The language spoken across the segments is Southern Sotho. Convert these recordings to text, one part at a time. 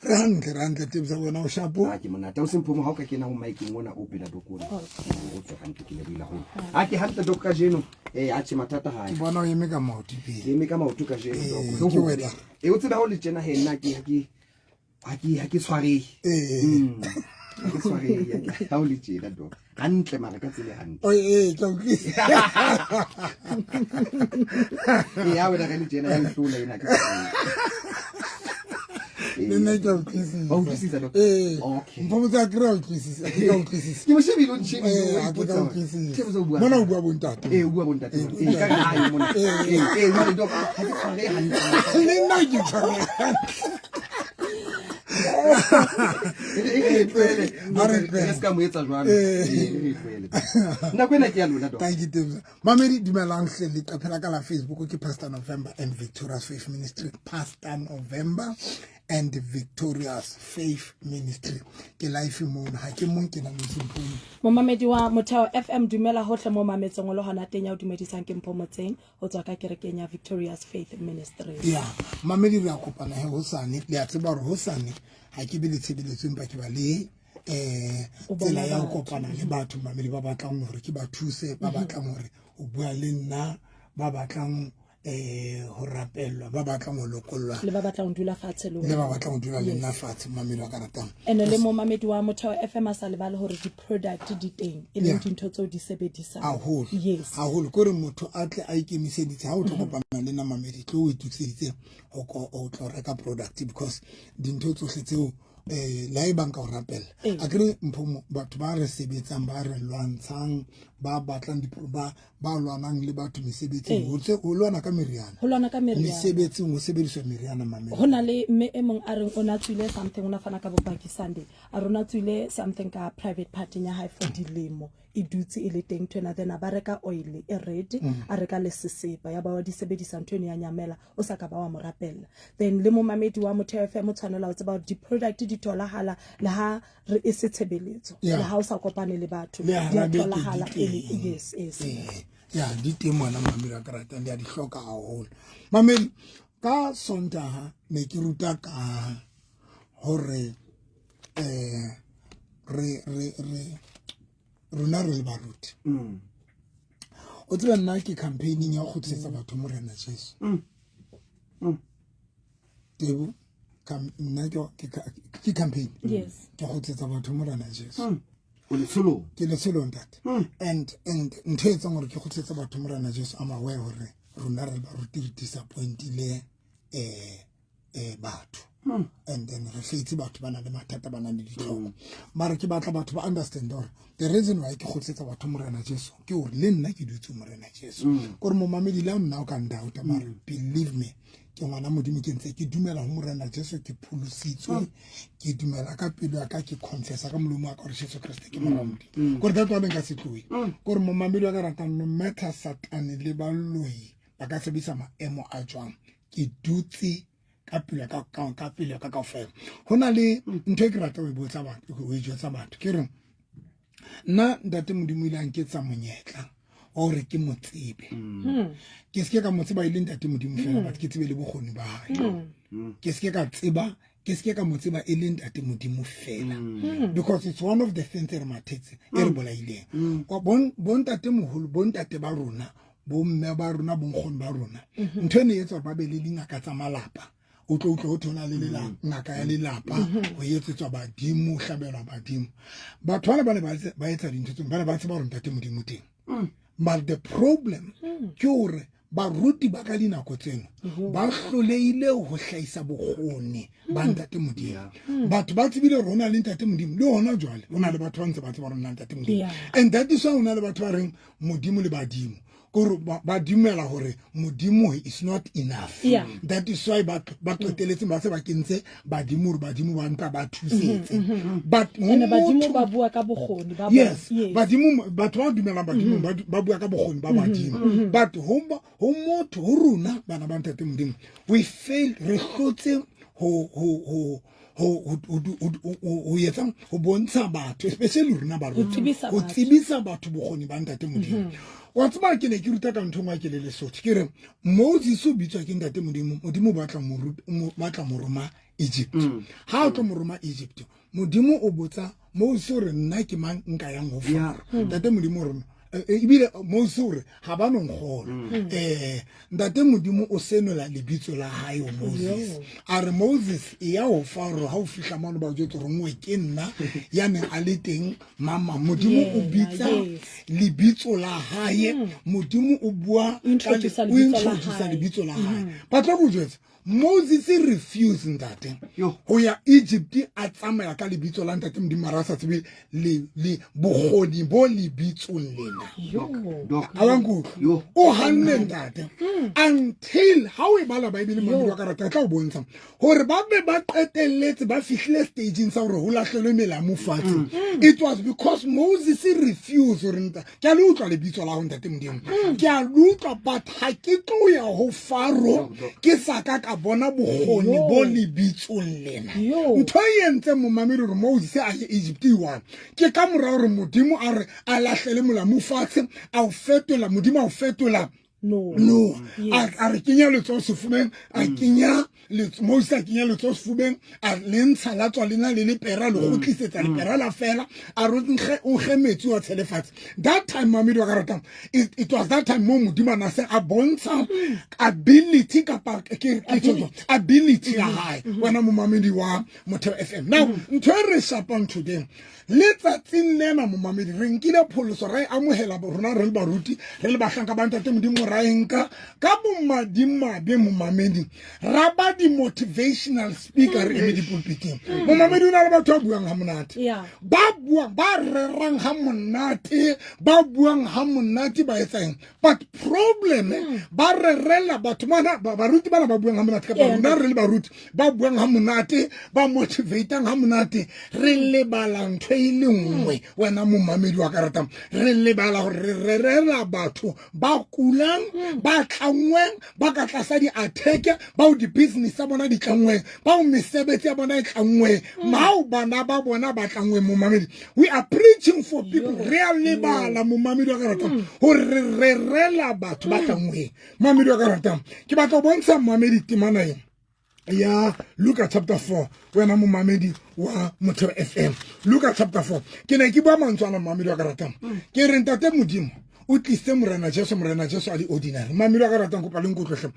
Re hantle, re hantle Tebza, wena o shapo? A ke monate. O semphomo ha o ka kena ho mic-eng ona o pela dokona. O tswe hantle ke lebohile haholo. A ke hantle dok kajeno. Eh a tjhe mathata ha. Ke bona o eme ka maoto pele. Ke eme ka maoto kajeno dok. Ke wena. Eh o tsebe ha o le tjena he nna ke ke ha ke ha ke tshwarehe. Eh. Ke tshwarehe ha o le tjena dok. Hantle mara ka tsela e hantle. O eh ke utlwisisa. Eh ya wena re le tjena ya ntlola ena ke. Le nna ke a utlwisisa. Wa utlwisisa dok? Eh. Okay. Mpho tsa kry a utlwisisa, ke ka utlwisisa. Ke mo shebile o ntshebile. Eh, ha ke ka utlwisisa. Mona o bua bontate. Eh, o bua bontate. Eh, ka re hae mona. Eh, eh, jwale dok, ha ke tshware hantle. Le nna ke tshware hantle. Nako ena ke ya lona. Thank you, Tebza. Mamedi, dumelang hle leqephe la ka la Facebook ke Pastor November and Victorious Faith Ministry. Pastor November and Victorious Faith Ministry. Ke life mono, ha ke mong ke na le Sempong. Momamedi wa Motheo FM, dumela hohle mo mametseng o le hona teng, ya o dumedisang ke Mpho Motseng ho tswa ka kerekeng ya Victorious Faith Ministry. Ya, mamedi re a kopana he hosane, le a tseba hore hosane ha ke be le tshebeletso empa ke ba le eh tsela ya ho kopana le batho, mamedi ba batlang hore ke ba thuse, ba batlang hore o bua le nna, ba batlang eh ho rapellwa, ba batlang ho lokollwa, le ba batlang ho dula fatshe le le ba batlang ho dula le nna fatshe, mamedi wa ka ratang. Ene le momamedi wa Motheo FM a sa lebale hore di-product di teng, e leng dintho tseo di sebedisang haholo. Yes. Haholo ke hore motho a tle a ikemiseditse ha o tlo kopana le nna, mamedi, tlo o itokiseditse ho tlo reka product, because dintho tsohle tseo eh la e banka ho rapella a kere mpho, batho ba re sebetsang, ba re lwantshang, ba batlang ba ba lwanang le batho mesebetsing, ho tse ho lwana ka meriana, ho lwana ka meriana mesebetsing, ho sebediswa meriana, mamedi. Ho na le mme e mong a reng o na tswile something, o na fana ka bopaki Sunday, a rona tswile something ka private party ya hae for dilemo, e dutse e le teng ntho ena. Then a ba reka oil e red, a reka le sesepa, ya ba wa di sebedisa, ntho eno ya nyamela, o sa ka ba wa mo rapella. Then le momamedi wa Motheo FM o tshwanela ho tseba hore di-product di tholahala le ha re e se tshebeletso, le ha o sa kopane le batho, Le di hara a beke tholahala. di teng. Yes. Eh, ya di teng mona, mamedi wa ka ratang, di a di hloka haholo, mamedi. Ka Sontaha ne ke ruta ka hore eh re re re rona re le baruti, o tseba nna ke campaigning ya ho kgutlisetsa batho Morena Jesu. Tebo, nna ke campaign ke kgutlisetsa batho Morena Jesu. O letsholong. Ke letsholong ntate. And ntho e etsang hore ke kgutlisetse batho Morena Jesu, I'm aware hore rona re le baruti re disappointile eh batho, and then re fetse batho ba na le mathata, ba na le ditlhoko, mara ke batla batho ba understand hore the reason why ke kgutlisetsa batho Morena Jesu ke hore le nna ke dutse Morena Jesu. Kore momamedi, le ha nna o ka ndauta, mara believe me, ke ngwana Modimo, ke ntse ke dumela ho Morena Jesu, ke pholositswe, ke dumela ka pelo ya ka, ke confessa ka molomo wa ka gore Jesu Kriste ke Morwa Modimo. Kore that's why nka se tlohe. Kore momamedi wa ka ratang, no matter Satane le baloi ba ka sebedisa maemo a jwang, ke dutse ka pelo ka ka pelo ka kaofela. Ho na le ntho e ke ratang ho e botsa batho, ho e jwetsa batho, ke re nna ntate Modimo ile a nketsa monyetla wa hore ke mo tsebe. Ke seke ka mo tseba e le ntate Modimo fela, but ke tsebe le bokgoni ba hae. Ke seke ka tseba, ke seke ka mo tseba e le ntate Modimo fela, because it's one of the things e re mathetse, e re bolaileng. Bontate moholo, bontate ba rona, bomme ba rona, bonkgono ba rona, ntho e ne e etsa hore ba be le dingaka tsa malapa. O tlo utlwa ho thola le lela ngaka ya lelapa, ho etsetswa badimo, ho hlabelwa badimo. Batho bana ba ne ba etsa dintho tseo, ba ne ba tseba hore ntate Modimo teng. But the problem ke hore baruti ba ka dinako tseno ba hlolehile ho hlahisa bokgoni ba ntate Modimo. Batho ba tsebile hore ho na le ntate Modimo, le hona jwale ho na le batho ba ntse ba tseba hore ho na le ntate Modimo. And that is why ho na le batho ba reng Modimo le badimo, kore ba dumela hore Modimo is not enough. That is why ba qeteletse ba se ba kentse badimo, hore badimo ba mpa ba thusetse. But ho Ene badimo motho ba bua ka bokgoni ba bona. Yes, badimo, batho ba dumelang badimo ba bua ka bokgoni ba badimo. But ho motho, ho rona bana ba ntate Modimo, we fail, re hlotse ho etsang ho bontsha batho, especially rona baruti, Ho tsebisa ho batho. tsebisa batho bokgoni ba ntate Modimo. Wa tseba, ke ne ke ruta ka ntho engwe ke le Lesotho, ke re Moses o bitswa ke ntate Modimo, Modimo o batla mo batla mo roma. Egypt. Ha o tlo mo roma Egypt, Modimo o botsa Moses hore nna ke mang nka yang ho Faro. Ntate Modimo o roma ebile Moses o re ha ba no nkgolwa. Ntate Modimo o senola lebitso la hae ho Moses. A re Moses e ya ho Faro, ha o fihla mono ba o jwetse hore nngwe ke nna ya neng a le teng mama. Modimo o bitsa lebitso la hae. Modimo o bua O introduce o lebitso la introduce hae. lebitso la hae. Ba tlo go jwetsa Moses refuse ntate Yo. ho ya Egypt a tsamaya ka lebitso la ntate Modimo mara a sa tsebe le bokgoni bo lebitsong lena. Doc. A wa nkutlwa? Yo. O hanne ntate until ha o e bala Bible mamedi wa ka rata tla o bontsha hore ba be ba qetelletse ba fihlile stageng sa hore ho lahlelwe melamu fatshe. It was because Moses refused hore nta ke a le utlwa lebitso la ho ntate Modimo, ke a le utlwa but ha ke tlo ya ho Faro ke sa ka ka bona bokgoni bo lebitsong lena. Ntho e entseng momamedi hore Moses a ye Egypt e one ke ka mora hore Modimo a re a lahlele molamu fatshe, a o fetola, Modimo a o fetola No. no. A re kenya letsoho sefubeng, a kenya Moses a kenya letsoho sefubeng, a le ntsha la tswa lena le lepera, le kgutlisetsa lepera la fela, a re o nkge metsi wa tshele fatshe. That time mamedi wa ka ratang, it was that time mo Modimo a na se a bontsha ability kapa ke tjho ability ya hae. Wena momamedi wa Motheo FM. Now ntho e re shapang today, letsatsing lena momamedi, re nkile pholoso, ra e amohela rona re le baruti, re le bahlanka ba ntate Modimo, ra e nka ka bomadimabe momamedi, ra ba di-motivational speaker re eme dipulpiting. Momamedi, o na le batho ba buang ha monate, ba buang, ba rerang ha monate, ba buang ha monate, ba etsa eng, but problem ba rerela batho bana, baruti bana ba buang ha monate kapa rona re le baruti ba buang ha monate, ba motivatang ha monate, re lebala ntho e le nngwe. Wena momamedi wa ka ratang, re lebala hore re rerela batho ba kulang, ba tlangweng, ba ka tlasa di-attack, bao di-business tsa bona di tlangweng, bao mesebetsi ya bona e tlangweng, bao bana ba bona ba tlangweng. Momamedi, we are preaching for people. Re a lebala momamedi wa ka ratang hore re rerela batho ba tlangweng. Momamedi wa ka ratang, ke batla ho bontsha momamedi temana ena ya Luka chapter 4. Wena momamedi wa Motheo FM, Luka chapter 4, ke ne ke bua mantswe ana momamedi wa ka ratang, ke re ntate Modimo o tlise Morena Jesu, Morena Jesu a le ordinary. Mamedi wa ka ratang, kopa le nkutlwehle.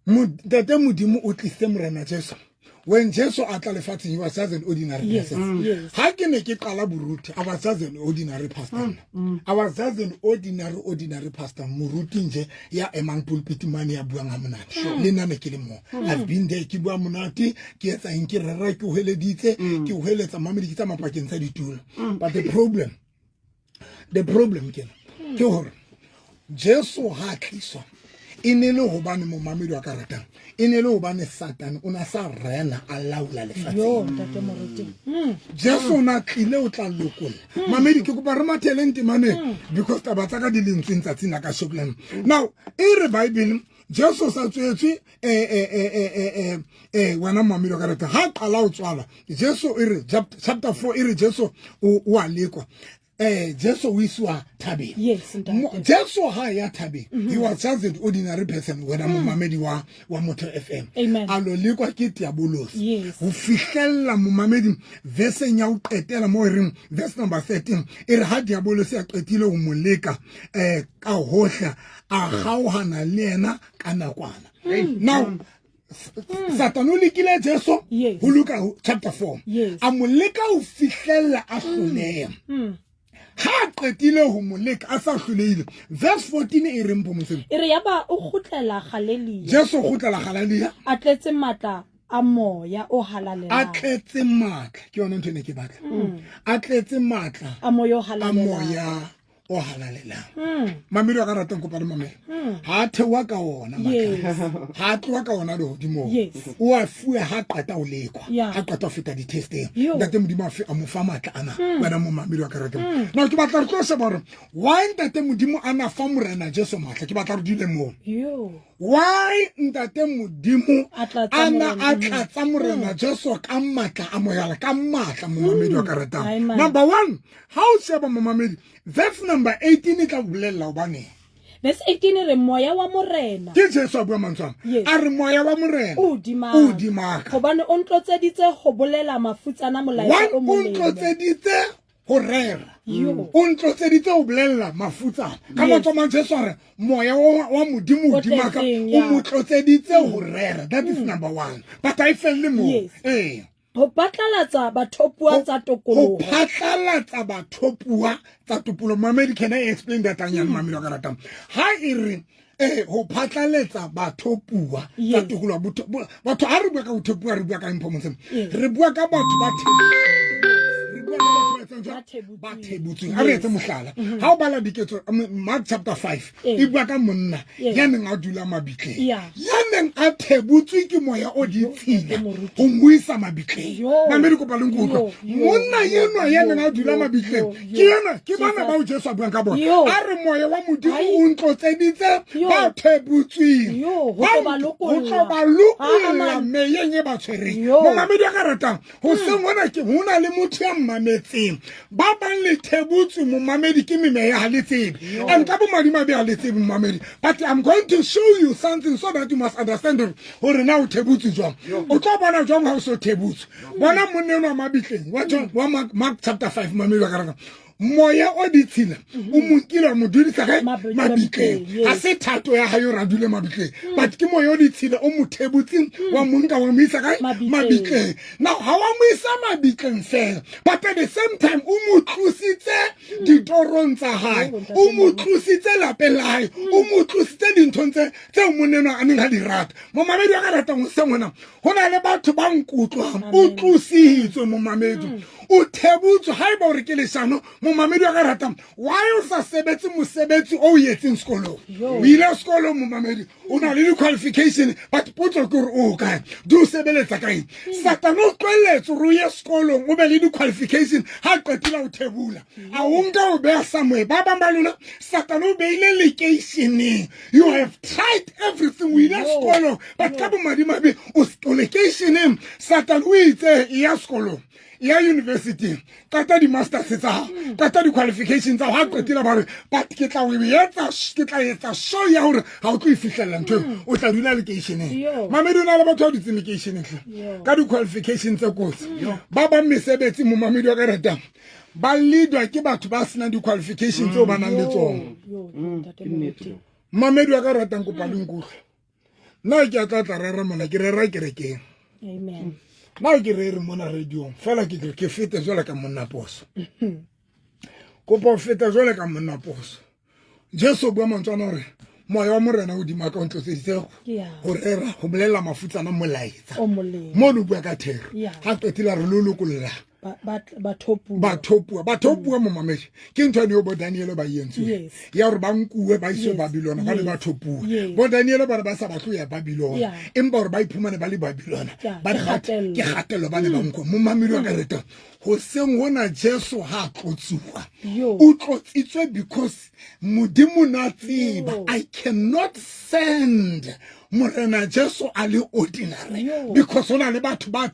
Ntate Modimo o tlise Morena Jesu. When Jesu a tla lefatsheng, he was just an ordinary person. Ha ke ne ke qala boruti, I was just an ordinary pastor. I was just an ordinary pastor, moruti nje ya emang pulpit mane ya buang ha monate. Le nna ne ke le mo, I've been there, ke bua monate, ke etsa eng, ke rera, ke hoeleditse, ke hoeletsa mamedi, ke tsamaya pakeng tsa ditulo. But the problem ke ena, ke hore Jesu ha tliswa e ne le hobane momamedi wa ka ratang, e ne le hobane Satane o na sa rena a laola lefatsheng. Yo, ntate Moruti. Jesu o na tlile o tla lokolla. Mamedi, ke kopa re matheleng temaneng because taba tsa ka di lentsweng tsatsing la ka shekoleng. Now e re Bible, Jesu sa tswetswe wena momamedi wa ka ratang, ha qala o tswalwa Jesu, e re chapter 4 e re Jesu o a lekwa, Jesu o isiwa thabeng. Yes, ntate. Jesu ha ya thabeng, he was just an ordinary person, wena momamedi wa Motheo FM. Amen. A lo lekwa ke diabolosi ho fihlella momamedi verseng ya ho qetela mo e reng verse number 13, e re ha diabolosi a qetile ho mo leka ka hohle, a kgaohana le yena ka nakwana. Now Satan o lekile Jesu ho Luka chapter 4, a mo leka ho fihlella a hloleha. Ha a qetile ho mo leka a sa hlolehile, verse 14 e reng, Pomoseng? E re yaba o kgutlela Galelia. Jesu o kgutlela Galelia. A tletse matla a moya o A halalelang. tletse matla, ke yona ntho e ne ke batla, a tletse matla A moya o a halalelang. moya o halalelang. Mamedi wa ka ratang, kopa le mamela, ha a theoha ka ona matla, ha a tloha ka ona lehodimong, o a fuwe ha qeta ho lekwa, ha qeta ho feta di-testeng. Ntate Modimo a mo fa matla ana. Wena momamedi wa ka ratang, now ke batla re tlo sheba gore why ntate Modimo a na fa Morena Jesu matla. Ke batla re dule moo. Why ntate Modimo A tlatsa a na Morena. a tlatsa Morena Jesu ka matla a moyala, ka matla, momamedi wa ka ratang? Amen. Number one, ha o sheba momamedi, verse number 18 e tla o bolella hobaneng. Verse 18 e re moya wa Morena. Ke Jesu a bua mantswe ana. Yes. A re moya wa Morena O hodima o hodima ka. Hobane o ntlotseditse ho bolela mafutsana molaetsa One o o molemo. ntlotseditse ho rera. Yo. O ntlotseditse ho bolella mafutsana. Ka Yes. mantswe a mang Jesu a re moya wa Modimo O hodima ka tletseng, o ya. mo tlotseditse ho rera. That is number one. But ha e felle moo. Yes. Ee. Ho phatlalatsa bathopuwa tsa Ho tokoloho. phatlalatsa bathopuwa tsa topoloho. Mamedi, can I explain that hanyane, mamedi wa ka ratang? Ha e re ho phatlalatsa bathopuwa tsa Yes. tokoloho, batho ha re bua ka ho thopuwa, re bua ka mpho motseng. Yes. Re bua ka batho ba thebotsweng. Re bua ka batho ba etsang jwang? Ba thebotsweng. Ba thebotsweng. Ha re etse mohlala. Ha o bala diketso, Mark chapter 5, Ee. e bua ka monna Ee. ya neng a dula mabitleng. Yeah. Ya neng a thebotswe ke moya o ditshila moruti. ho mo isa mabitleng. Yo. Mamedi, kopa le nkutlwe. Yo, yo, Monna yo, enwa ya neng a yo, dula yo, mabitleng, yo, ke yo. ena, ke bana Jesus. bao Jesu a buang ka bona. Yo. A re moya wa Modimo Ai. o ntlotseditse Yo. ba thebotsweng. Yo, ho Ba tlo ba ho lokolla. tlo ba lokolla Ah, man. meyeng e ba tshwereng. Yo. Momamedi wa ka ratang, hoseng hona ke ho na le motho ya mmametseng. Ba bang le thebotswe momamedi ke memeya ha le tsebe. And ka bomadimabe ha le tsebe momamedi. But I'm going to show you something so that you must understand hore na o thebotswe jwang. O tlo bona jwang ha o so thebotswe. Bona monna enwa wa mabitleng, wa John, wa Mark chapter 5, momamedi wa ka ratang. Moya o ditshila o mo nkile wa mo dudisa kae? Mabitleng, Mabitleng. yes. Ha se thato ya hae hore a dule mabitleng, but ke moya o ditshila o mo thebotseng wa mo nka wa mo isa kae? Mabitleng. Mabitleng. Now ha wa mo isa mabitleng fela, but at the same time o mo tlositse ditorong tsa hae, Oh, ntate o mo Moruti. tlositse lapeng la hae, o mo tlositse dinthong tseo monna enwa a neng a di rata. Momamedi wa ka ratang hoseng hona, ho na le batho ba nkutlwang. O Amen. tlositswe momamedi, o thebotswe. Haeba o re ke leshano, momamedi wa ka ratang, why o sa sebetse mosebetsi o o etseng sekolong? Yo. O ile sekolong momamedi, o na le di-qualification, but potso ke hore o kae, di o sebeletsa ka eng? Satane o tlohelletse hore o ye sekolong o be le di-qualification, ha qetile o thebola a o nka o beha somewhere. Ba bang ba lona Satane o beile lekeisheneng. You have tried everything, o ile Yo. sekolong, but ka bomadimabe o lekeisheneng. Satane o itse e ya sekolong, ya university, qeta di-masters tsa hao, qeta di-qualification tsa hao, ha qetile ba re but ke tla o etsa, ke tla etsa show ya hore ha o tlo e fihlella ntho eo, o tla dula lekeisheneng. Yo. Mamedi, o na le batho ba dutseng lekeisheneng hle Yo. ka di-qualification tse kotsi. Ba bang mesebetsi, momamedi wa ka ratang, ba leadwa ke batho ba senang di-qualification tseo ba nang le tsona. Yo, yo, ntate Ke nnete, Moruti. Doc. Mamedi wa ka ratang, kopa le nkutlwe. Nna ke a tla tla rera mona, ke rera kerekeng. Amen. Nna ke rere mona radiong fela, ke ke fete jwalo ka monna poso. Kopa ho feta jwalo ka monna poso. Jesu o bua mantswe ana hore moya wa Morena hodimo a ka o ntlotseditse Yeah. ho rera, ho bolella mafutsana molaetsa. O molemo. Mono o bua ka thero. Yeah. Ha qetile a re lo lokolla Bathopuwa. bathopuwa. Bathopuwa momamedi ke ntho ane eo bo Daniel ba e entsweng. Yes. Ya hore ba nkuwe ba iswe Yes. Babylon, ba le Yes. bathopuwa. Yes. Bo Daniel ba ne ba sa batle ho ya Babylon, Yeah. empa hore ba iphumane ba le Babylon, Yeah, ba ke re kgatello. ke kgatello ba ne ba nkuwa. Momamedi wa ka ratang, hoseng hona Jesu ha a tlotsuwa, Yo. o tlotsitswe because Modimo na tseba Yo. I cannot send Morena Jesu a le ordinary Yo. because ho na le batho ba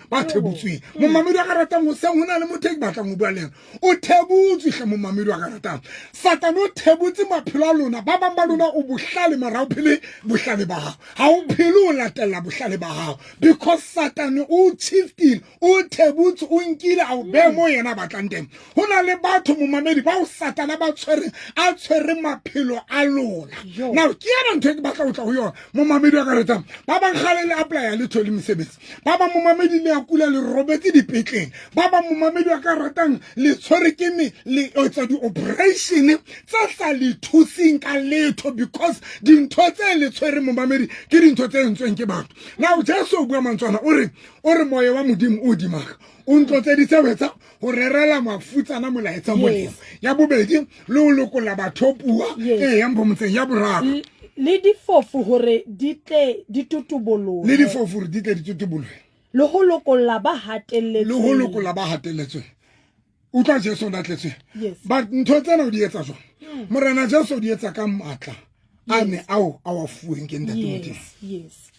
ba thebotsweng. Momamedi wa ka ratang, hoseng ho na le motho e ke batlang ho bua le yena. O thebotswe hle momamedi wa ka ratang. Satane o thebotse maphelo a lona. Ba bang ba lona o bohlale mara ha o phele bohlale ba hao. Ha o phele o latella bohlale ba hao because Satane o shiftile, o thebotse, o nkile a o beha moo yena a batlang teng. Ho na le batho momamedi bao Satane ba tshwereng, a tshwere maphelo a lona. Yo. Now ke yona ntho e ke batla ho tla ho yona momamedi wa ka ratang. Ba bang kgale le apply-a le thole mesebetsi. Ba bang momamedi le a kula le robetse dipetleng. Ba bang momamedi wa ka ratang le tshwere ke me le etsa di-operation tse sa le thuseng ka letho because dintho tse le tshwere momamedi ke dintho tse entsweng ke batho. Now Jesu o bua mantswe ana, o re moya wa Modimo o hodima ka, o ntlotseditse ho etsa ho rerela mafutsana molaetsa molemo. Ya bobedi, le ho lokolla bathopuwa. Yes. Ee, ya mpho motseng. Ya boraro, Le difofu hore di tle di tutubolohe. Le difofu hore di tle di tutubolohe. Le ho lokolla ba hatelletsweng. Le ho lokolla ba hatelletsweng. Utlwa Jesu o na tletsweng. Yes. But ntho tsena o di etsa jwang? Morena Jesu o di etsa ka matla a ne ao a wa fuweng ke Ntate Modimo. Yes, yes.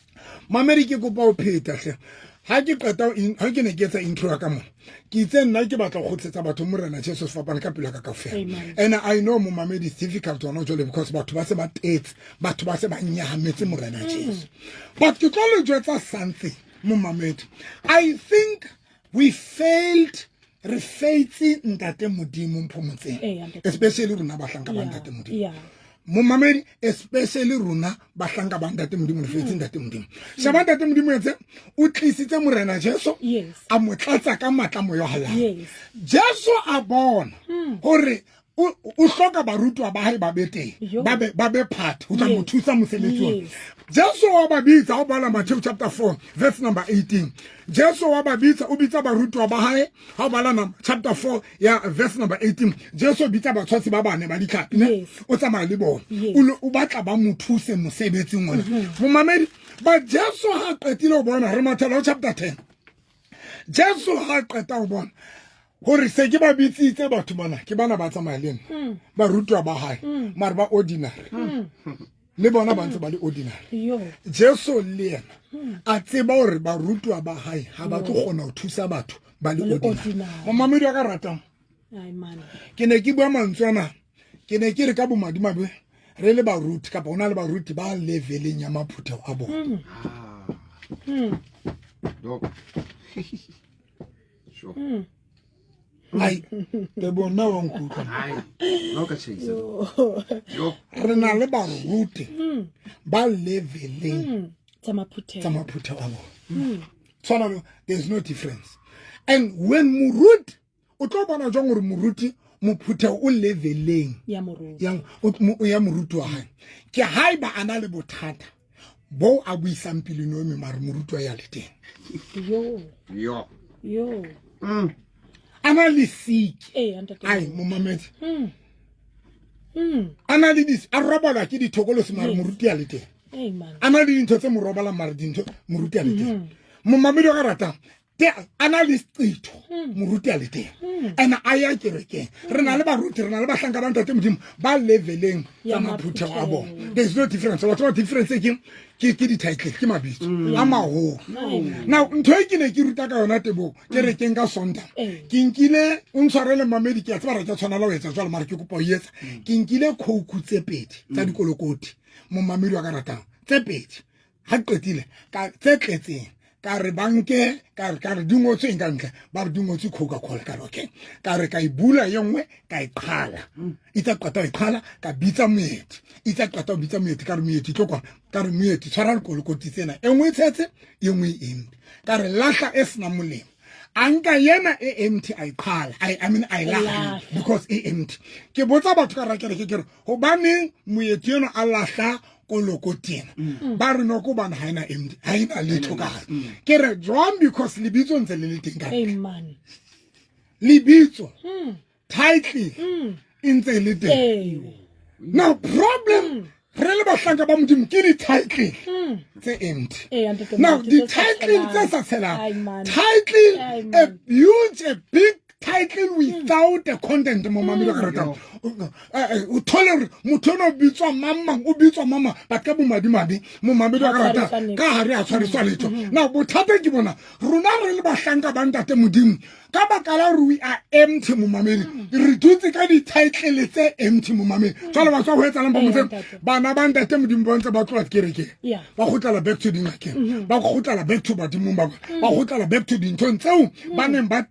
Mamedi, ke kopa ho pheta hle. Ha ke qeta ha ke ne ke etsa intro ya ka mona, ke itse nna ke batla go kgotletsa batho Morena Jesu sefapane ka pelo ya ka kaofela. And I know, momamedi, it's difficult hona jwale because batho ba se ba tetse, batho ba se ba nyahametse Morena Jesu. But ke tlo le jwetsa something, momamedi. I think we failed, re faitse Ntate Modimo mpho motseng, especially rona bahlanka ba Ntate Modimo. Momamedi, especially rona bahlanka ba Ntate Modimo, re faitse Ntate Modimo. Sheba, Ntate Modimo etse o tlisitse Morena Jesu, a mo tlatsa ka matla moya halala. Jesu a bona hore o hloka barutwa ba hae ba be teng, ba be part ho tla mo thusa mosebetsi ona. Jesu wa ba bitsa. O bala Matthew chapter 4 verse number 18, Jesu wa ba bitsa, o bitsa barutwa ba hae. Ha o bala chapter 4 ya verse number 18, Jesu o bitsa batshwasi ba bane ba ditlhapi ne? O tsamaya le bona. O batla ba mo thuse mosebetsing ona, momamedi. Ba Jesu ha qetile ho bona, re mathela ho chapter 10, Jesu ha qeta ho bona hore se ke ba bitsitse batho bana, ke bana ba tsamaya le nna, barutwa ba hae, mare ba ordinary, le bona ba ntse ba le ordinary. Jesu le yena a tseba hore barutwa ba hae ha ba tlo kgona ho thusa batho ba le Ba le ordinary. Ordinary. Momamedi wa ka ratang, Ai, man. ke ne ke bua mantswe ana, ke ne ke re ka bomadimabe re le baruti, kapa ho na le baruti ba leveleng ya maphutheo a bona. Doc. Sure. Ai, Tebo, nna wa nkutlwa. Ai, no ka tjhaisa. Yo. Re na le baruti ba leveleng Tsa maphutheo. Tsa maphutheo a bona. Tshwana le, there is no difference. And when moruti, o tlo bona jwang gore moruti mophutheo o leveleng Ya moruti. Ya moruti wa hae? Ke haeba a na le bothata bo a buisang pelenomi, mare moruti wa ya le teng. Yo. Yo. Yo. A na le siki. Ntate. Ai, momamedi, a na le dis, a robalwa ke dithokolosi, mare moruti a le teng. Man. A na le dintho tse mo robalang, mare dintho moruti a le teng. Momamedi wa ka ratang, te a na le seqetho, moruti a le teng, and a ya kerekeng. Re na le baruti, re na le bahlanka ba Ntate Modimo ba leveleng tsa Ya maphuthego a maphutheo. bona. There is no difference. Batho ba difference ke di-title, ke mabitso a maholo. Now ntho e ke ne ke ruta ka yona, Tebo, kerekeng ka Sonta, ke nkile, o ntshwarele mamedi, ke a tseba re ke tshwanela ho etsa jwalo, mare ke kopa ho etsa. Ke nkile Coke tse pedi tsa dikolokoti, momamedi wa ka ratang, tse pedi. Ha qetile ka tse tletseng, ka re banke, ka re di ngotswe eng ka ntle? Ba re di ngotswe Coca Cola. Ka re okay, ka re ka e bula ye nngwe, ka e qhala. Itse qeta ho e qhala, ka bitsa moeti. Itse qeta ho bitsa moeti, ka re moeti tlo kwana. Ka re moeti, tshwara dikolokoti tsena, e nngwe e tshetse, e nngwe e empty. Ka re lahla e senang molemo. A nka yena e empty, a e qhala, I mean, a e lahla because e empty. Ke botsa batho ka rakereke, ke re hobaneng moeti eno a lahla kolokoti ena? Ba re no, ko bana ha ena empty, ha ena letho ka hare. Ke re jwang? Because lebitso ntse le le teng ka ntle. Man. Lebitso, title e ntse e le teng. Now problem re le bahlanka ba Modimo ke di-title tse empty. Ntate Now Moruti, tse sa di-title tse sa tshelang. tshelang. Ai, man. Title, Ai, a man. huge, a big title without a content, momamedi wa ka ratang. O thole hore motho ona o bitswa mang mang, o bitswa mang mang, but ka bomadimabe, momamedi wa ka Ha ratang, tshwariswa letho. ka hare a tshwariswa letho. Now bothata ke bona rona re le bahlanka ba Ntate Modimo, ka baka la hore we are empty, momamedi, re dutse ka di-title tse empty, momamedi. Jwale batho ba ho etsalang ba motseng? Ntate. Bana ba Ntate Modimo ba ntse ba tloha kerekeng, ba kgutlela back to dingakeng, ba kgutlela back to badimong ba bona, ba kgutlela back to dinthong tseo ba neng ba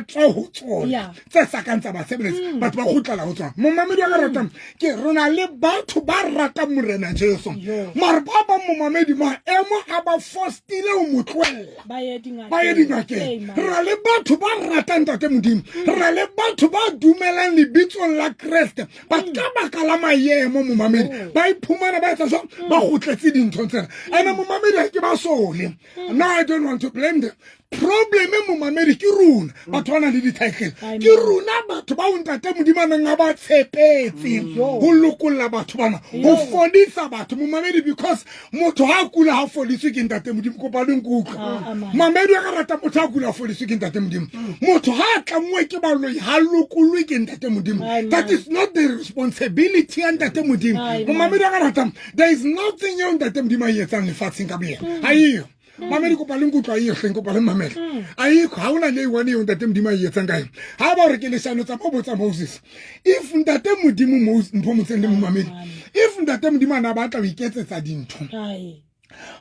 tswa ho tsona, tse sa kang tsa ba sebeletsa. Batho ba kgutlela ho tsona, momamedi wa ka ratang. Ke re na le batho ba ratang Morena Jesu, mare ba bang, momamedi, maemo a ba fostile ho mo tlohella, Ba ye dingakeng. Ba ye dingakeng. Man. Re na le batho ba ratang Ntate Modimo, re na le batho ba dumelang lebitsong la Kreste, but ka baka la maemo, momamedi, ba iphumana ba etsa jwang? Ba kgutletse dinthong tsena. Ene momamedi, ha ke ba sole. No, I don't want to blame them. Problem e, momamedi, ke rona batho ba nang le di-title. Ai, Ke rona batho ba Ntate Modimo a neng a ba tshepetse ho lokolla batho bana, ho fodisa batho, momamedi, because motho ha a kula ha fodiswe ke Ntate Modimo. Kopa le nkutlwa. Ah, amen. Mamedi wa ka rata, motho ha kula ha fodiswe ke Ntate Modimo. Motho ha a tlanngwe ke baloi ha lokollwe ke Ntate Modimo. Amen. That is not the responsibility ya Ntate Modimo. Amen. Momamedi wa ka ratang, there is nothing eo Ntate Modimo a e etsang lefatsheng ka boyena, ha eyo. Mamedi, kopa le nkutlwa e hleng, kopa le mamele. Ayikho, ha hona le e one eo ntate Modimo a e etsang ka yona. Ha ba hore ke leshano, tsa mo botsa Moses. If ntate Modimo, Moses, mpho motseng le momamedi, if ntate Modimo a na batla ho iketsetsa dintho,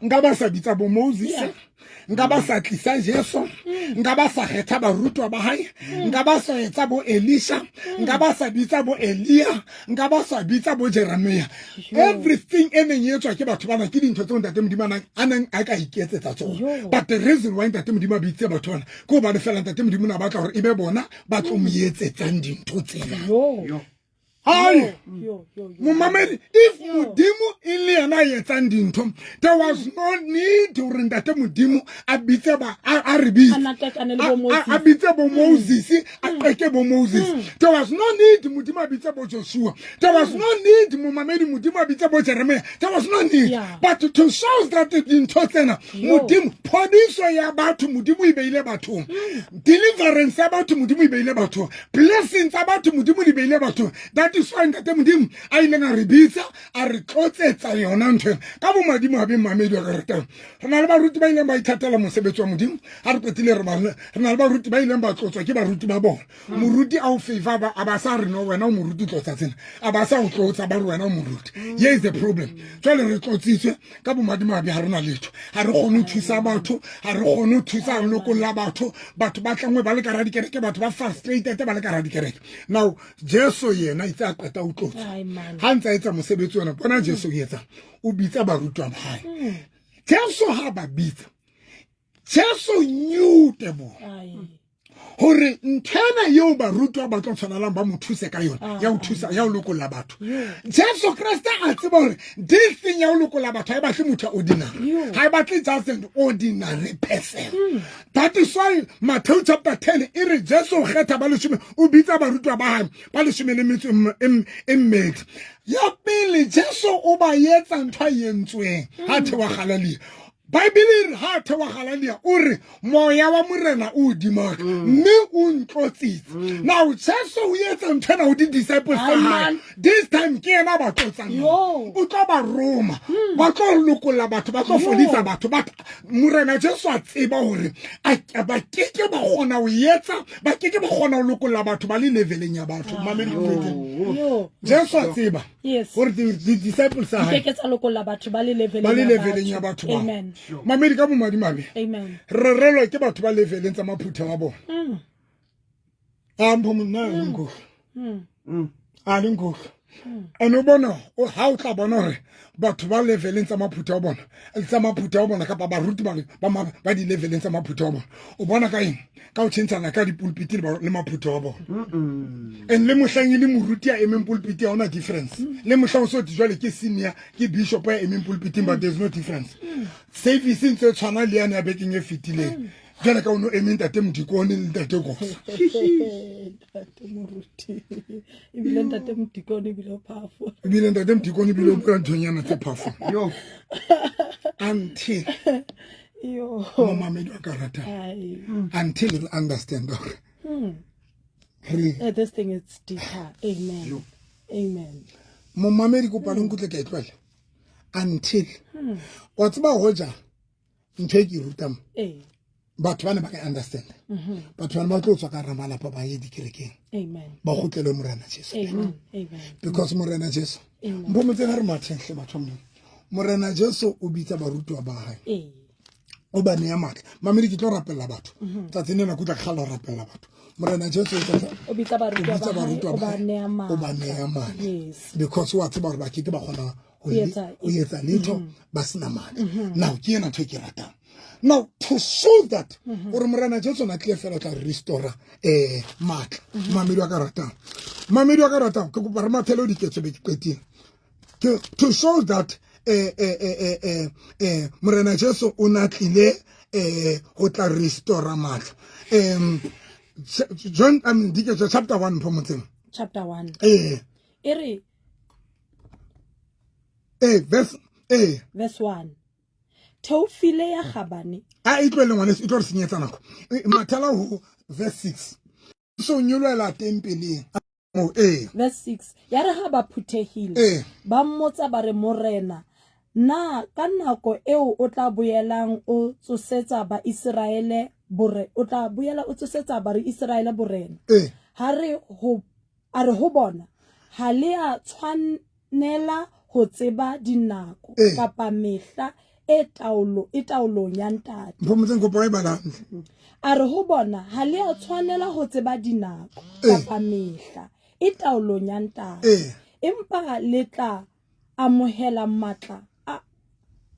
nka ba sa bitsa bo Moses, nka ba sa tlisa Jesu, nka ba sa kgetha barutwa ba hae, nka ba sa etsa bo Elisha, nka ba sa bitsa bo Elia, nka ba sa bitsa bo Jeremia. Everything e neng e etswa ke batho bana ke dintho tseo ntate Modimo a neng a ka iketsetsa tsona. But the reason why ntate Modimo a bitse batho bana ke hobane fela ntate Modimo na batla hore e be bona ba tlo mo etsetsang dintho tsena. Ai, momamedi, if Modimo e le yena a etsang dintho, there was no need hore ntate Modimo a bitse ba a re bitse, a bitse bo Moses, a qeke bo Moses. There was no need Modimo a bitse bo Joshua. There was no need, momamedi, Modimo a bitse bo Jeremiah. There was no need. But to show that dintho tsena Modimo, phodiso ya batho Modimo e beile bathong, deliverance ya batho Modimo e beile bathong, blessings tsa batho Modimo di beile bathong. That is why ntate Modimo a ileng a re bitsa, a re tlotsetsa yona ntho ena. Ka bomadimo a beng, mamedi wa ka ratang, re na le baruti ba ileng ba ithatela mosebetsi wa Modimo. Ha re qetile, re na le baruti ba ileng ba tlotswa ke baruti ba bona. Moruti a o favor, ba a ba sa re, no, wena o moruti, tlotsa tsena. A ba sa o tlotsa, ba re wena o moruti. Here is the problem. Jwale re tlotsitswe, ka bomadimabe ha re na letho. Ha re kgone ho thusa batho, ha re kgone ho thusa ho lokolla batho. Batho ba tlangwe ba le ka dikereke, batho ba frustrated ba le ka dikereke. Now Jesu yena itse a qeta ho tlotsa, ha ntse a etsa mosebetsi ona, bona Jesu o etsa, o bitsa barutwa ba hae. Jesu ha ba bitsa, Jesu knew, Teboho, hore nthwena eo barutwa ba tlo tshwanelang ba mo thuse ka yona ya ho thusa, ya ho lokolla batho, Jesu Kreste a tseba hore this thing ya ho lokolla batho ha e batle motho ya ordinary, ha e batle just an ordinary person. That is why Matthew chapter 10 e re Jesu o kgetha ba leshome, o bitsa barutwa ba hae ba leshome le metso e mmedi. Ya pele, Jesu o ba etsa ntho a entsweng ha thewa Galelia. Bible e re ha thewa Galelia, o re moya wa Morena o hodimaka, mme o ntlotsitse. Now Jesu o etsa ntho ena ho di-disciples tsa hae. This time ke yena ba tlotsang, o tlo ba roma, ba tlo lokolla batho, ba tlo fodisa batho. But Morena Jesu a tseba hore ba keke ba kgona ho etsa, ba keke ba kgona ho lokolla batho ba le leveleng ya batho. Mamedi, Jesu a tseba gore di-disciples tsa hae ke tsa lokolla batho ba le leveleng ba le leveleng ya batho ba. Mamedi, ka bomadimabe re relwa ke batho ba leveleng tsa maphutha wa bona. A mpho monna le nkutlwa, a le nkutlwa. And o bona ha o tla bona hore batho ba leveleng tsa maphutha wa bona, tsa maphutha wa bona, kapa baruti ba di-leveleng tsa maphutha wa bona, o bona ka eng? Ka ho tjhentjhana ka dipulpiti le maphutha wa bona. And le mohlang e le moruti ya emeng pulpiti, ha ona difference. Le mohlang o so jwale ke senior, ke bishop ya emeng pulpiting, but there's no difference. Service ntse e tshwana le yane ya bekeng e fetileng, jwale ka o no eme ntate modikone le ntate Kosa. Ntate moruti ebile ntate modikone ebile o phafo. Ebile ntate modikone ebile o bua nthonyana tse phafo until, momamedi wa ka ratang, until re understand gore re This thing is deeper. Amen, amen. Momamedi, kopa le nkutle ka e tlohela until wa tseba hoja ntho e ke e rutang, batho ba ne ba ka understand, batho ba ne ba tlo tswa ka ramalapa ba ye dikerekeng, ba kgutlele Morena Jesu, because Morena Jesu, mpho motseng, re matheng hle batho ba Modimo, Morena Jesu o bitsa barutwa ba hae, o ba neya matla. Mamedi, ke tlo rapella batho tsatsing lena, ke utlwa ke kgalla ho rapella batho. Morena Jesu o bitsa barutwa ba hae, o ba neya matla, because wa tseba hore ba ke ke ba kgona ho etsa letho ba sena matla. Now ke ena ntho e ke ratang. Now to show that gore Morena Jesu na tlile fela o tla restora matla, mamedi wa ka ratang, mamedi wa ka ratang, ke kopa re mathele o diketso be ke qetile. To show that Morena Jesu o na tlile ho tla restora matla, John, I mean, diketso chapter 1, pho motseng. Chapter 1. E re Verse Verse 1, Theofile ya kgabane. A e tlohele ngwaneso, e tlo re senyetsa nako. Mathela ho verse 6. So nyolohela tempeleng mo Verse 6, ya re ha ba phuthehile, ba mmotsa ba re, Morena, Na ka nako eo o tla boelang o tsosetsa Baiseraele bore, o tla boela o tsosetsa Baiseraele borena? Ee. Ha re ho, a re ho bona, Ha le a tshwanela ho tseba dinako Ee. kapa mehla e taolo, e taolong ya Ntate. Mphomotseng kopo e bala hantle. A re ho bona, Ha le a tshwanela ho tseba dinako Ee. kapa mehla e taolong ya Ntate. Ee. Empa le tla amohela matla a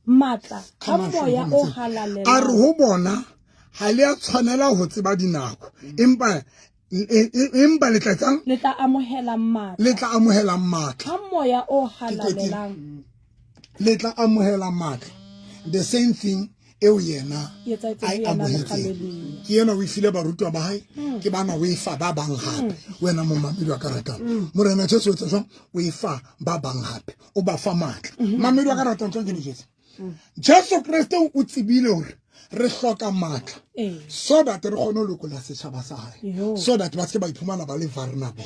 matla a moya o halalelang. A re ho bona, ha le a tshwanela ho tseba dinako, empa empa le tla etsang? Le tla amohela matla. Le tla amohela matla. Ha moya o halalelang. Le tla amohela matla. The same thing eo yena a e amohetseng ke yena o e file barutwa ba hae hmm. ke bana o e fa ba bang hape hmm. wena momamedi wa ka ratang hmm. Morena Jesu o etsa jwang? O e fa ba bang hape, o ba fa matla. Mamedi wa ka ratang jwang ke le Jesu? Jesu Kreste o tsebile hore re hloka matla so that re kgone ho lokola setjhaba sa hae, so that ba se ba iphumana ba le vulnerable.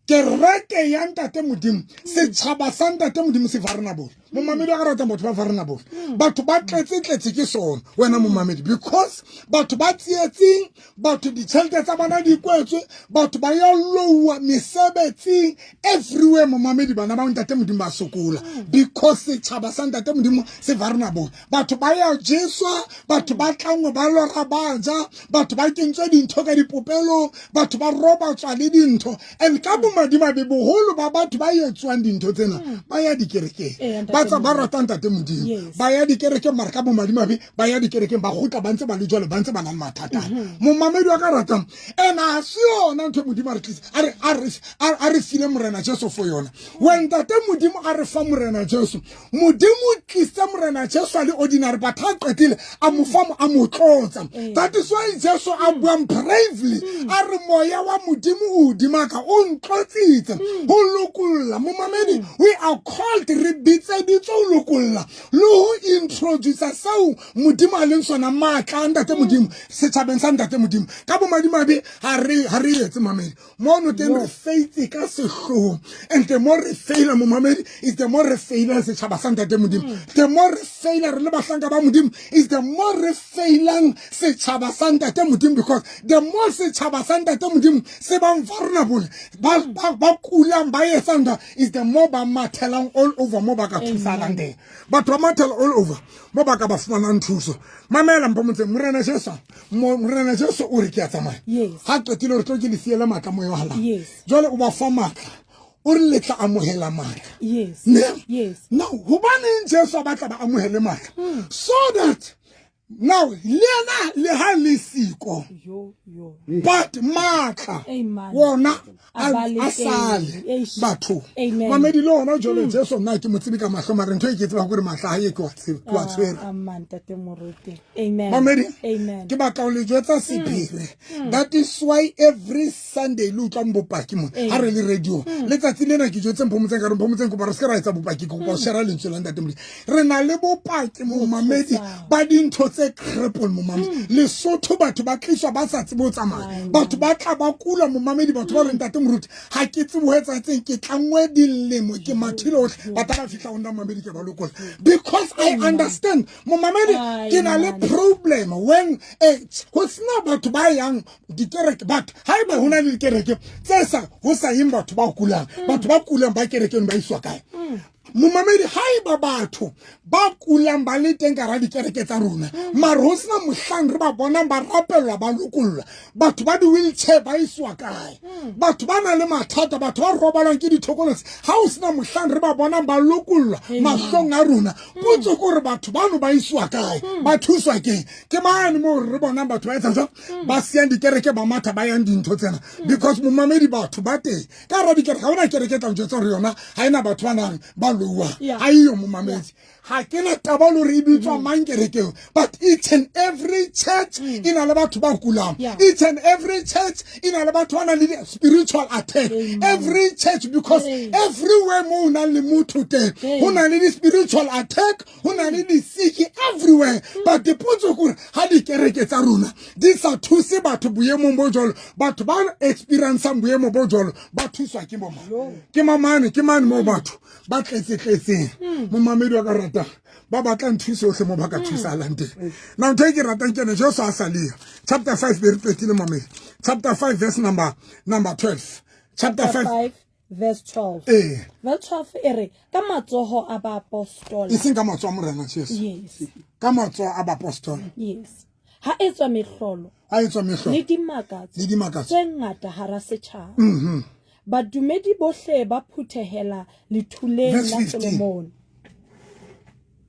Kereke ya Ntate Modimo, setšhaba sa Ntate Modimo se vulnerable. Momamedi wa ka ratang, batho ba vulnerable, batho ba tletse-tletse ke sona wena momamedi, because batho ba tsietsing, batho ditšhelete tsa bona di kwetswe, batho ba ya loua mesebetsing everywhere. Momamedi, bana ba Ntate Modimo ba sokola because setšhaba sa Ntate Modimo se vulnerable. Batho ba ya jeswa, batho ba tlangwe ba lora ba ja, batho ba kentswe dintho ka dipopelong, batho ba robatswa le dintho. And ka bomadimabe, boholo ba batho ba etswang dintho tsena ba ya dikerekeng, ba tsa ba ratang Ntate Modimo, ba ya dikerekeng, mara ka bomadimabe ba ya dikerekeng, ba kgutla ba ntse ba le jwalo, ba ntse ba na le mathata. Momamedi wa ka ratang, ena ha se yona ntho e Modimo a re tlisa, a re file Morena Jesu for yona. When Ntate Modimo a re fa Morena Jesu, Modimo o tlise Morena Jesu a le ordinary, but ha qetile a mo fa, a mo tlotsa. That is why Jesu a buang bravely, a re moya wa Modimo o hodima ka, o ntlotsitse ho lokolla. Momamedi, we are called, re bitseditswe ho lokolla le ho introduce seo Modimo a leng sona, maatla a Ntate Modimo setjhabeng sa Ntate Modimo. Ka bomadimabe ha re etse, mamedi, mono teng re faitse ka sehlooho. And the more re faila, momamedi, is the more re failang setjhaba sa Ntate Modimo. The more re faila re le bahlanka ba Modimo, is the more re failang setjhaba sa Ntate Modimo, because the more setjhaba sa Ntate Modimo se bang vulnerable, ba kulang, ba etsang, is the more ba mathelang all over mo ba ka thusanang teng. Batho ba mathela all over mo ba ka ba fumanang thuso. Mamela mpo motseng, Morena Jesu, Morena Jesu o re ke a tsamaya, ha qetile re tlo ke le siele matla, moya wa halang. Jwale o ba fa matla, o re le tla amohela matla. Now hobaneng Jesu a batla ba amohele matla? So that now le yena le ha le siko, but matla wona a sale batho. Mamedi, le ona jalo Jesu nna ke mo tsebe ka mahlo, mare ntho e ke tseba gore matla a ye ke wa tshwere. Mamedi, ke batla ho le jwetsa sephiri. That is why every Sunday le utlwang bopaki mo ha re le radio. Letsatsi lena ke jwetse Mphomotseng ka re, Mphomotseng, kopa re se ke ra etsa bopaki, ke kopa ho share lentswe la Ntate Modimo. Re na le bopaki, momamedi, ba dintho tse cripple. Momamedi, Lesotho batho ba tliswa ba sa tsebe ho tsamaya, batho ba tla ba kula. Momamedi, batho ba re, Ntate Moruti, ha ke tsebe ho etsahetseng, ke tlangwe dilemo, ke mathile ohle, batho ba fihla ho nna, momamedi, ke ba lokola because I understand. Momamedi, ke na le problem when ho sena batho ba yang dikereke. Batho haeba ho na le dikereke tse sa ho sa yeng batho ba kulang, batho ba kulang ba kerekeng ba iswa kae? Momamedi, haeba batho ba kulang ba le teng ka hara dikereke tsa rona, mare ho sena mohlang re ba bonang ba rapellwa, ba lokollwa, batho ba di-wheelchair ba iswa kae? Batho ba nang le mathata, batho ba robalwang ke dithokolotsi, ha ho sena mohlang re ba bonang ba lokollwa mahlong a rona, potso ke gore batho bano ba iswa kae? Ba thuswa keng? Ke mane moo re bonang batho ba etsa jwang, ba siyang dikereke, ba matha ba yang dintho tsena, because momamedi, batho ba teng ka hara dikereke. Ga ona kereke e tlang jwetsa gore yona ga ena batho ba nang ba loa, ga eyo. Momamedi, ga ke na taba le gore e bitswa mang kerekeng, but each and every church e na le batho ba kulang. Each and every church e na le batho ba nang le spiritual attack. Every church, because everywhere mo o nang le motho teng, go na le di-spiritual attack, go na le di-sick everywhere. But dipotso kore ga dikereke tsa rona di sa thuse batho boemong bo jalo, batho ba experiencang boemo bo jalo ba thuswa ke bomang? Ke mamane, ke mane moo batho ba tletse. tletse tletseng momamedi wa ka ratang ba batlang thuso yohle mo ba ka thusahalang teng na ntho e ke ratang ke ene jesu a sa leyo chapter 5 be re qetile mamedi chapter 5 verse number 12 chapter 5 verse 12 ee verse 12 e re ka matsoho a baapostola e seng ka matsoho a morena jesu yes ka matsoho a baapostola yes ha etswa mehlolo a etswa mehlolo le dimakatso le dimakatso tse ngata hara setjhaba Badumedi bohle ba phuthehela lethuleng Verse la 15. Solomone.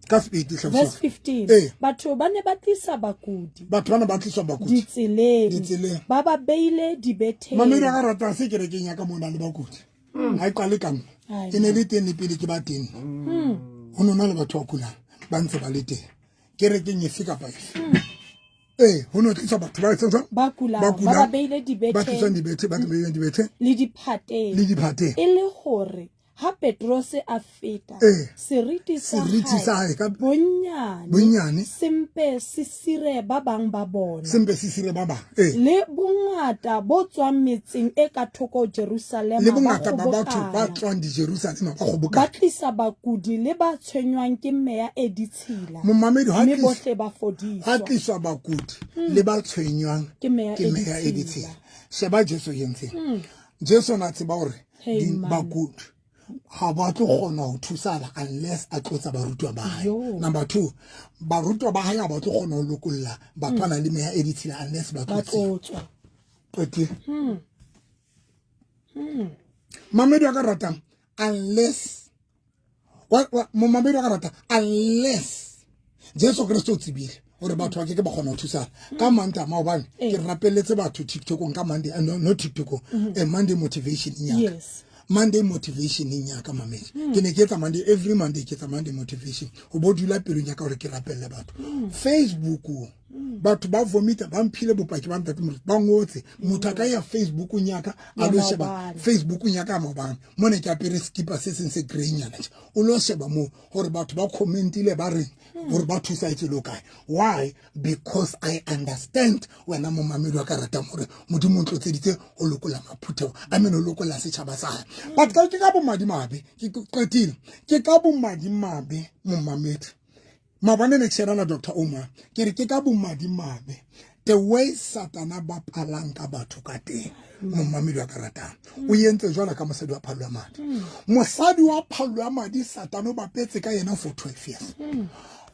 Ka sepedi hle Verse mosadi. 15. Ee. Batho ba ne ba tlisa bakudi Batho bana ba tliswa bakudi. ditseleng, Ditseleng. ba ba beile dibetheng. Mamedi a ka ratang se kerekeng ya ka mona le bakudi. Ha e qale ka nna. Ai. E ne le teng le pele ke ba teng. Ho nona le batho ba kulang ba ntse ba le teng. Kerekeng efe kapa efe. Ee, ho no tliswa batho ba etsang jwang? Ba kulang, Ba ba ba kulang. beile dibetheng. Ba tliswang dibethe, ba beileng dibethe le diphateng. le diphateng. E le hore ha Petrose a feta, Ee. seriti sa Seriti sa hae ka bonnyane, bonnyane. sempe se sire ba bang ba bona. Sempe se sire ba bang. Ee. Le bongata bo tswang metseng e ka thoko Jerusalema Le ba bongata ba batho ba kgobokana. tswang di-Jerusalema ba Ba kgobokana. tlisa bakudi le ba tshwenywang ke meya e ditshila. Momamedi ha Mme tliswa bohle ba ha fodiswa. tliswa bakudi le ba tshwenywang Ke meya ke e meya e ditshila. ditshila. Sheba Jesu entseng. Jesu na tseba hore Hey, man. bakudi ha ba tlo kgona ho thusala unless a tlotsa barutwa ba hae. Yo. Number 2, barutwa ba hae ha ba tlo kgona ho lokolla batho ba nang le meya e ditshila unless ba Ba tlotsiwe. tlotswa. Qetile. Mamedi wa ka ratang unless momamedi wa ka ratang unless Jesu Kreste o tsebile hore batho ba ke ke ba kgona ho thusana ka Mantaha maobane ke rapelletse batho TikTokong ka Monday no TikTokong Monday motivation ya ka. Yes. Monday motivation ya ka mamedi ke ne ke etsa Monday every Monday ke etsa Monday motivation ho bo dula pelong ya ka hore ke rapelle batho Facebook batho ba vomita ba mphile bopaki ba ntate Moruti ba ngotse motho a ka ya Facebookong ya ka a Ya lo sheba maobane. Facebookong ya ka ya maobane mo ne ke apere skipa se seng se grey nyana tje o lo sheba moo hore batho ba commentile ba reng hore ba thusa etse lo kae. Why? Because I understand wena momamedi wa ka ratang hore Modimo o ntlotseditse ho lokolla maphutheho I mean ho lokolla setjhaba sa hae. But ka ke ka bomadimabe ke qetile ke ka bomadimabe momamedi maobane ne ke shera la Dr. Omar ke re ke ka bomadimabe the way Satana ba palang ka batho ka teng momamedi wa ka ratang o entse jwalo ka mosadi wa phallo ya madi. Mosadi wa phallo ya madi Satana o bapetse ka yena for 12 years.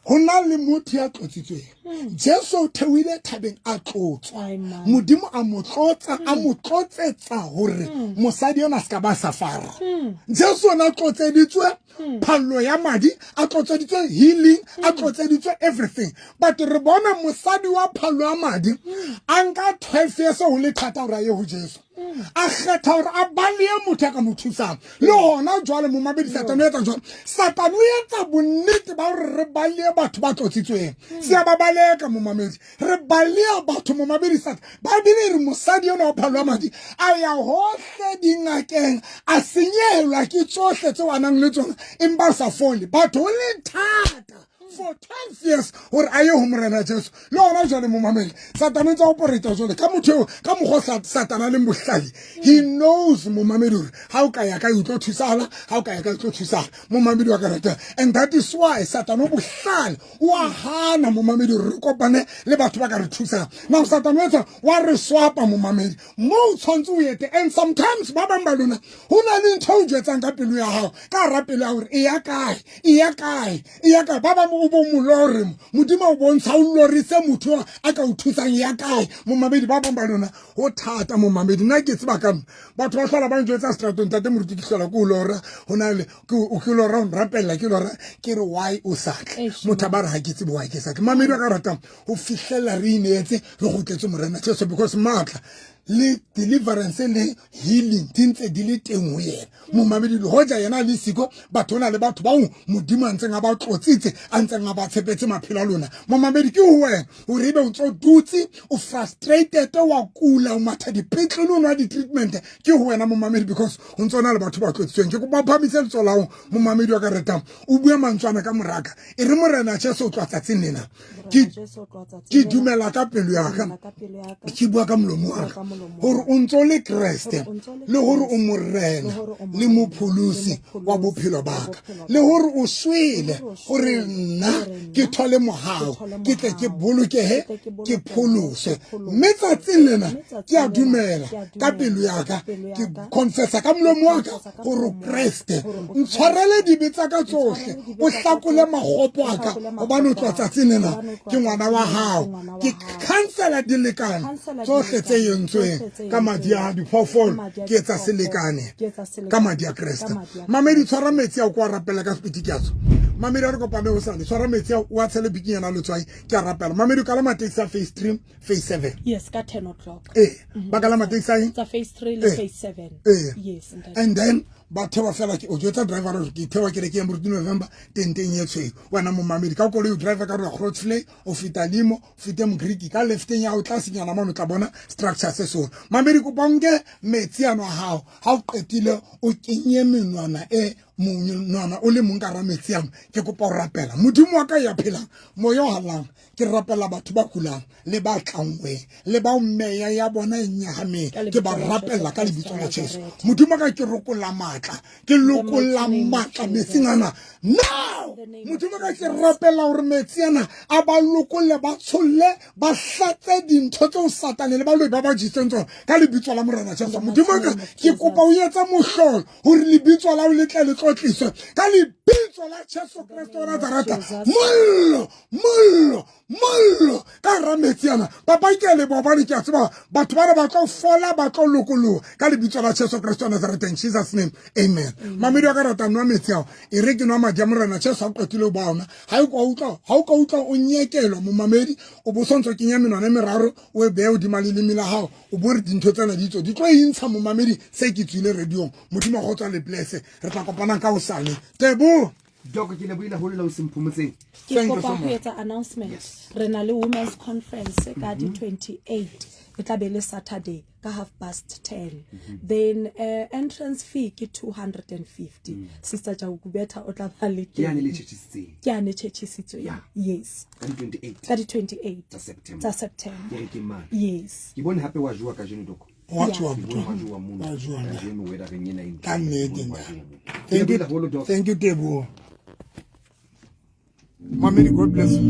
Ho na le motho ya tlotsitsweng. Jesu o theohile thabeng a tlotswa. Ai, man. Modimo a mo tlotsa a mo tlotsetsa hore mosadi yona a ska ba safara. Jesu ona tlotseditswe phallo ya madi, a tlotseditswe healing, a tlotseditswe everything. But re bona mosadi wa phallo ya madi a nka 12 years ho le thata hore a ye ho Jesu. A kgetha hore a balehe motho ya ka mo thusang. Le hona jwale momamedi Satane o etsa jwang? Satane o etsa bonnete ba hore re balehe batho ba tlotsitsweng. Se a ba baleka momamedi. Re baleha batho momamedi Satane. Bibele e re mosadi enwa wa phallo ya madi a ya hohle dingakeng a senyehelwa ke tsohle tseo a nang le tsona empa a sa fole. Batho ho le thata for 12 years hore a ye ho Morena Jesu. Le hona jwale momamedi Satane o ntse a operate jwale ka motho eo ka mokgwa Satane a leng bohlale. He knows momamedi hore ha o ka ya kae o tlo thusahala, ha o ka ya kae o tlo thusahala. Momamedi wa ka ratang. And that is why Satane o bohlale o a hana momamedi hore re kopane le batho ba ka re thusang. Now Satane o etsa wa re swapa momamedi mo o tshwantse o ete. And sometimes ba bang ba lona ho na le ntho o jwetsang ka pelo ya hao ka hara pelo ya hore e ya kae, e ya kae, e ya kae. Ba bang o bo molore mo Modimo o bontsha o lorise motho a ka o thusang ya kae. Momamedi ba bang ba lona ho thata momamedi. Nna ke tseba ka nna batho ba hlola ba njwetsa seterateng ntate Moruti ke hlola ke o lora ho na le ke o ke lora o nrapella ke lora ke re why o sa tle. Eish, Motho a ba re ha ke tsebe why ke sa tle. Mamedi wa ka ratang ho fihlella re ineetse re kgutletse Morena Jesu because matla le deliverance le healing di ntse di le teng ho yena. Momamedi le hoja yena a le siko batho ona le batho bao Modimo a ntseng a ba tlotsitse a ntseng a ba tshepetse maphelo a lona. Momamedi ke ho wena hore ebe o ntso dutse o frustrated wa kula o matha dipetlele o nwa di-treatment ke ho wena momamedi because o ntso na le batho ba tlotsitsweng. Ke kopa o phahamise letsoho la hao momamedi wa ka ratang o bue mantswe ana ka moraka e re Morena Jesu o tloha tsatsing lena Morena Jesu o tloha tsatsing ke lena. dumela ka pelo ya ka Dumela ka pelo ya ka. ke bua ka molomo wa Bua ka ka molomo gore o ntse o le Kreste le gore o Morena le Mopholosi wa bophelo baka le gore o swele gore nna ke thole mogao ke tle ke bolokege ke pholoswe mme tsatsing lena ke a dumela ka pelo yaka ke confessa ka molomo wa ka gore Kreste ntshwarele dibe tsa ka tsohle o hlakole magopo a ka gobane o tloa tsatsing lena ke ngwana wa gago ke khansela dilekane tsohle tse entsweng ka madi a diphoofolo ke etsa selekane ka madi a Kreste. Mamedi tshwara metsi ao ko a rapela ka sepiti ke a tswa. Mamedi a re kopane o sane tshwara metsi ao o a tshele bikinyana letswai ke a rapela. Mamedi o kalama taxi ya phase 3 phase 7. Yes, ka 10 o'clock. Ba kalama taxi ya eng? Tsa phase 3 le phase 7. Yes, ntate. And then ba thewa fela ke o jwetsa driver gore ke thewa ke re ke ya Moruti November tenteng e tshweu. Wena momamedi ka koloi o driver ka gore Grootvlei o feta limo o fete Mogriki ka lefteng ya o tla senyana mane o tla bona structure se sone. Mamedi kopa o nke metsi ano a gago ga o qetile o kenye menwana e monwana o le mong ka ra metsi ano. Ke kopa o rapela Modimo wa ka ya phelang moya o halang ke rapela batho ba kulang le ba tlangweng le ba meya ya bona e nyahameng ke ba rapela ka lebitso la Jesu. Modimo ka ke rokolla matla ke lokolla matla metsing ana now. Modimo ka ke rapela gore metsi ana a ba lokolle ba tsholle ba hlatse dintho tseo Satane le baloi ba ba jitseng tsona ka lebitso la Morena Jesu. Modimo ka ke kopa o etsa mohlolo gore lebitso la o le tle le tlotliswe ka lebitso la Jesu Kriste wa Nazareta. Mollo mollo mollo ka hara metsi ana. Papa ke a leboha hobane ke a tseba batho bana ba tlo fola ba tlo lokoloha ka lebitso la Jesu Kriste wa Nazareta. In Jesus name, amen. Mamedi wa ka rata nwa metsi ao e re ke nwa madi a Morena Jesu a qetile ho ba ona. Ha o ka utlwa ha o ka utlwa o nyekelwa momamedi o bo sontso kenya menwana e meraro o e behe hodima leleme la hao o bo re dintho tsena di tswe di tlo intsha momamedi se ke tswile radiong. Modimo go tswa le bless re tla kopanang ka hosane. Tebo Doko ke lebohile haholo la o semphomotseng. Ke kopa ho etsa announcement. Re na le women's conference ka di 28 e tla be le Saturday ka 10:30. Then entrance fee ke 250. Sister Jagubeta o tla ba le Ke yane le tjhetjhisitseng. Ke yane tjhetjhisitsweng. Yes. Ka di 28. Ka di 28 tsa September. Tsa September. Ke re ke mang? Yes. Ke bone hape wa jowa kajeno Doko. Wa jowa Ke bone wa jowa mona. Wa jowa. Kajeno weather-eng ena e ntle. Ka nnete, Ke bone wa ntate. jowa mona. Thank Ke you. lebohile haholo, Doc. Thank you, Teboho. Mamedi, God bless you.